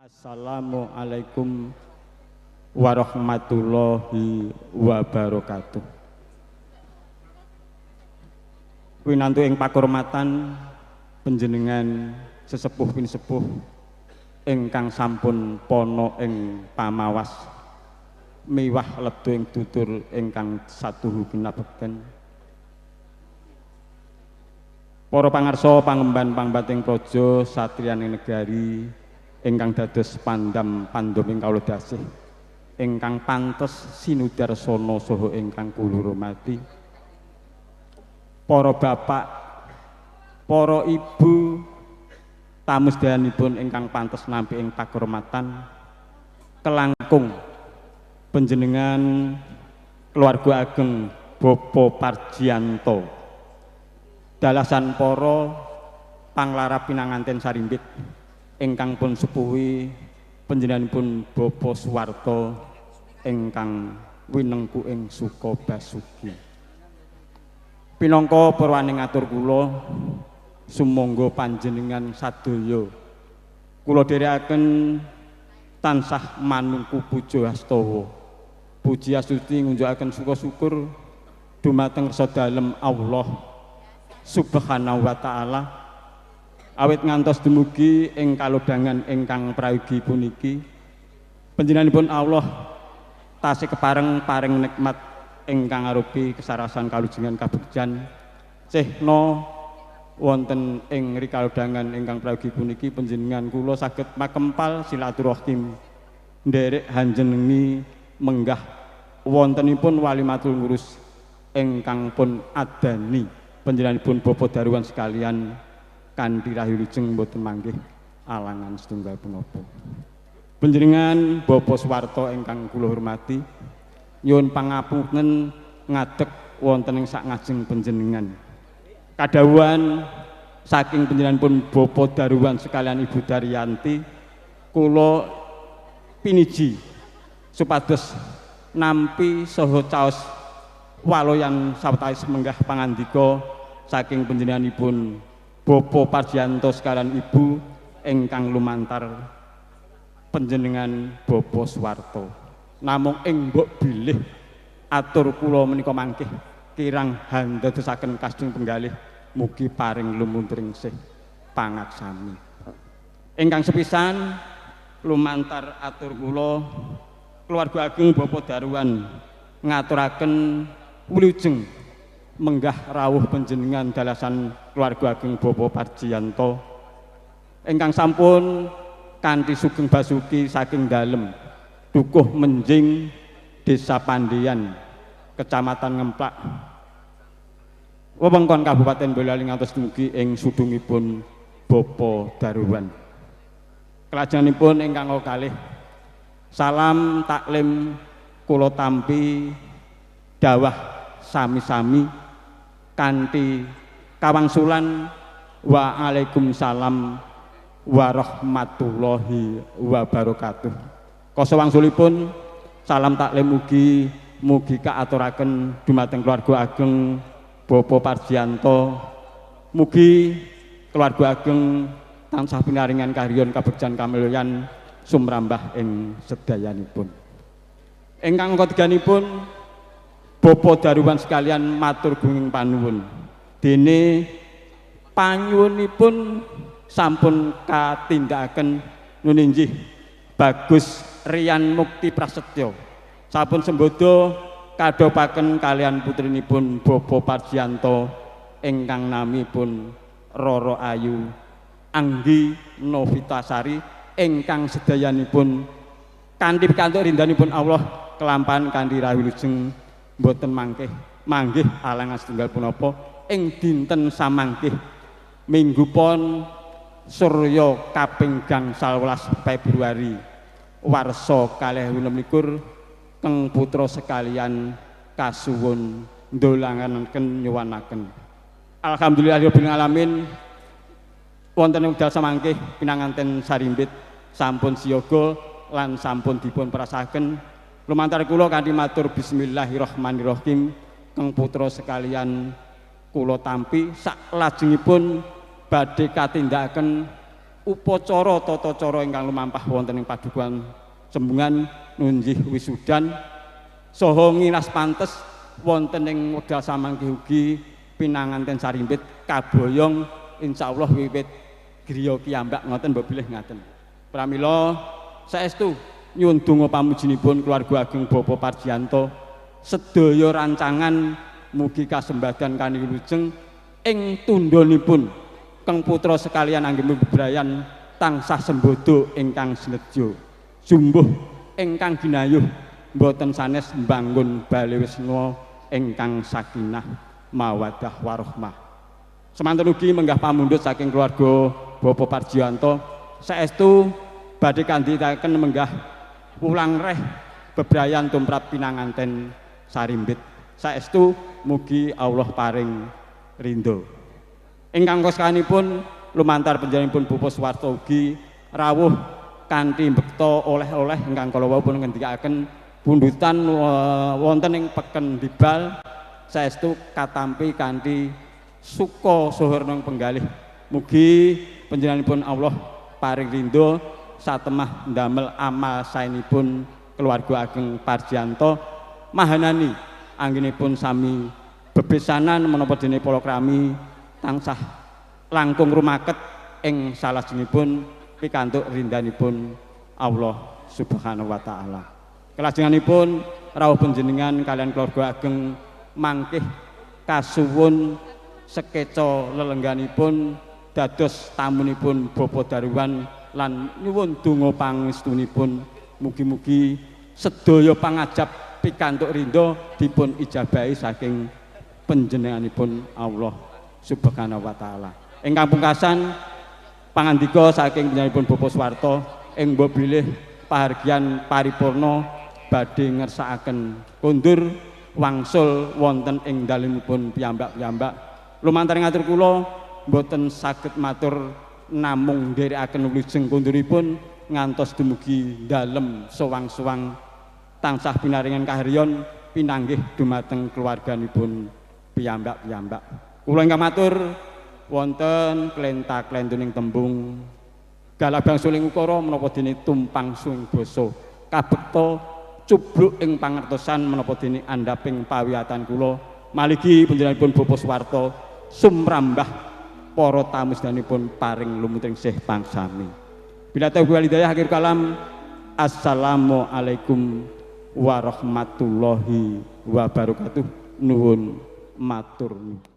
Assalamualaikum warahmatullahi wabarakatuh. Winantu ing pakurmatan panjenengan sesepuh pinisepuh ingkang sampun pono ing pamawas miwah ledo ing tutur ingkang satuhu kinabekten. Para pangarsa pangemban pangbating praja satriyaning negari ingkang dados pandam pandum ing kawula dasih ingkang pantes sinudarsana saha ingkang kula hormati. Para bapak, para ibu, tamu sedayanipun ingkang pantes nampi ing pakurmatan kelangkung panjenengan keluarga ageng Bapak Parjianto dalasan para panglara pinanganten sarimbit ingkang pun sepuhi panjenenganipun Bapak Suwarto ingkang winengku ing Sukabasuki. Pinangka purwaning atur kula sumangga panjenengan sadaya kula dherekaken tansah manungku puja hastawa. Puji astuti ngunjukaken suka syukur dumateng rasa dalem Allah Subhanahu wa taala awit ngantos dumugi ing kalodhangan ingkang prayogi puniki. Panjenenganipun Allah tasih kepareng paring nikmat ingkang arupi kesarasan kalujengan kabegjan cehna wonten ing rikalodhangan ingkang prayogi puniki panjenengan kula saged makempal silaturahim nderek hanjenengi menggah wontenipun walimatul ngurus ingkang pun adani panjenenganipun Bapak Darwan sekalian kanthi rahayu lujeng mboten manggih alangan setunggal punapa. Panjenengan Bapak Suwarto ingkang kula hormati nyuwun pangapunten ngadeg wonten ing sak ngajeng panjenengan. Kadhawuhan saking panjenenganipun Bapak Darwan sekalian Ibu Daryanti kula piniji supados nampi saha caos waloyan sawetawis menggah pangandika saking panjenenganipun Bapak Parjianto sekalian Ibu ingkang lumantar panjenengan Bapak Suwarto. Namung ing mbok bilih atur kula menika mangkih kirang handadosaken kasdung penggalih mugi paring lumunturing sih pangaksami. Ingkang sepisan lumantar atur kula keluarga ageng Bapak Darwan ngaturaken wilujeng menggah rawuh panjenengan dalasan keluarga ageng Bapak Parjianto ingkang sampun kanthi sugeng basuki saking dalem Dukuh Menjing Desa Pandian Kecamatan Ngemplak wewengkon Kabupaten Boyolali ngantos dumugi ing sudungipun Bapak Darwan. Kelajenganipun ingkang kalih salam taklim kula tampi dawah sami-sami kanthi kawangsulan waalaikumsalam warahmatullahi wabarakatuh. Kasa wangsulipun salam taklim mugi mugi kaaturaken dumateng keluarga ageng Bapak Parjianto. Mugi keluarga ageng tansah pinaringan karyon kabegjan kamulyan sumrambah ing sedayanipun. Ingkang katiganipun Bapak Darwan sekalian matur gunging panuwun. Dene panyuwunipun sampun katindakaken nun inggih Bagus Rian Mukti Prasetyo. Sampun sembodo kadhopaken kalian putrinipun Bapak Parjianto ingkang namipun Roro Ayu Anggi Novitasari ingkang sedayanipun kanthi pikantuk rindanipun Allah kelampahan kanthi rawilujeng mboten mangkih manggih alangan setunggal punapa ing dinten samangkih Minggu Pon Surya kaping 18 Februari warsa 2026 keng putra sekalian kasuwun ndolanganaken nyuwunaken. Alhamdulillahirabbil alamin wonten wekdal samangkih pinanganten sarimbit sampun siyaga lan sampun dipun prasaken. Lumantar kula kanthi matur bismillahirrahmanirrahim keng putra sekalian kula tampi saklajengipun badhe katindakaken upacara tata cara ingkang lumampah wonten ing padukuhan Sembungan nunjih wisudan saha nginas pantes wonten ing wekdal samangke ugi pinanganten sarimbit kaboyong insyaallah wiwit griya kiyambak ngoten mbok bilih ngaten. Pramila saestu nyuwun donga pamujinipun keluarga ageng Bapak Parjianto sedaya rancangan mugi kasembadan kanthi wilujeng ing tundhonipun keng putra sekalian anggenipun bebrayan tansah sembodo ingkang sinedya jumbuh ingkang ginayuh mboten sanes mbangun bale wisna ingkang sakinah mawaddah warahmah. Semanten ugi menggah pamundhut saking keluarga Bapak Parjianto saestu badhe kandhitaken menggah wulang reh bebrayan tumrap pinanganten sarimbit. Saestu mugi Allah paring ridho. Ingkang kosekanipun lumantar panjenenganipun Bapak Suwarto ugi rawuh kanthi mbekta oleh-oleh ingkang kala wau pun ngendikaken pundutan wonten ing peken Dibal saestu katampi kanthi suka saha penggalih. Mugi panjenenganipun Allah paring ridho satemah ndamel amal saenipun keluarga ageng Parjianto mahanani anggenipun sami bebesanan menapa dene palakrami tansah langkung rumaket ing salajengipun pikantuk rindanipun Allah Subhanahu wa taala. Kelajenganipun rawuh panjenengan kalian keluarga ageng mangkih kasuwun sekeca lelengganipun dados tamunipun Bapak Darwan lan nyuwun donga pangestunipun mugi-mugi sedaya pangajap pikantuk ridho dipun ijabahi saking panjenenganipun Allah Subhanahu wa taala. Ingkang pungkasan pangandika saking panjenenganipun Bapak Suwarto ing mbok bilih pahargyan paripurna badhe ngersakaken kondur wangsul wonten ing dalemipun piyambak-piyambak. Lumantar ngatur kula mboten saged matur namung nderekaken wilujeng konduripun ngantos dumugi dalem sowang-sowang tansah pinaringan kaharyan pinanggih dumateng keluarganipun piyambak-piyambak. Kula ingkang matur wonten klenta-klentuning tembung galabang suling ukara menapa dene tumpang suwing basa kabekta cubluk ing pangertosan menapa dene andhaping pawiyatan kula maligi panjenenganipun Bapak Suwarto sumrambah para tamu sedanipun paring lumutring sih pangsami. Bila taufiq wal hidayah, akhir kalam, assalamualaikum warahmatullahi wabarakatuh. Nuwun matur nuwun.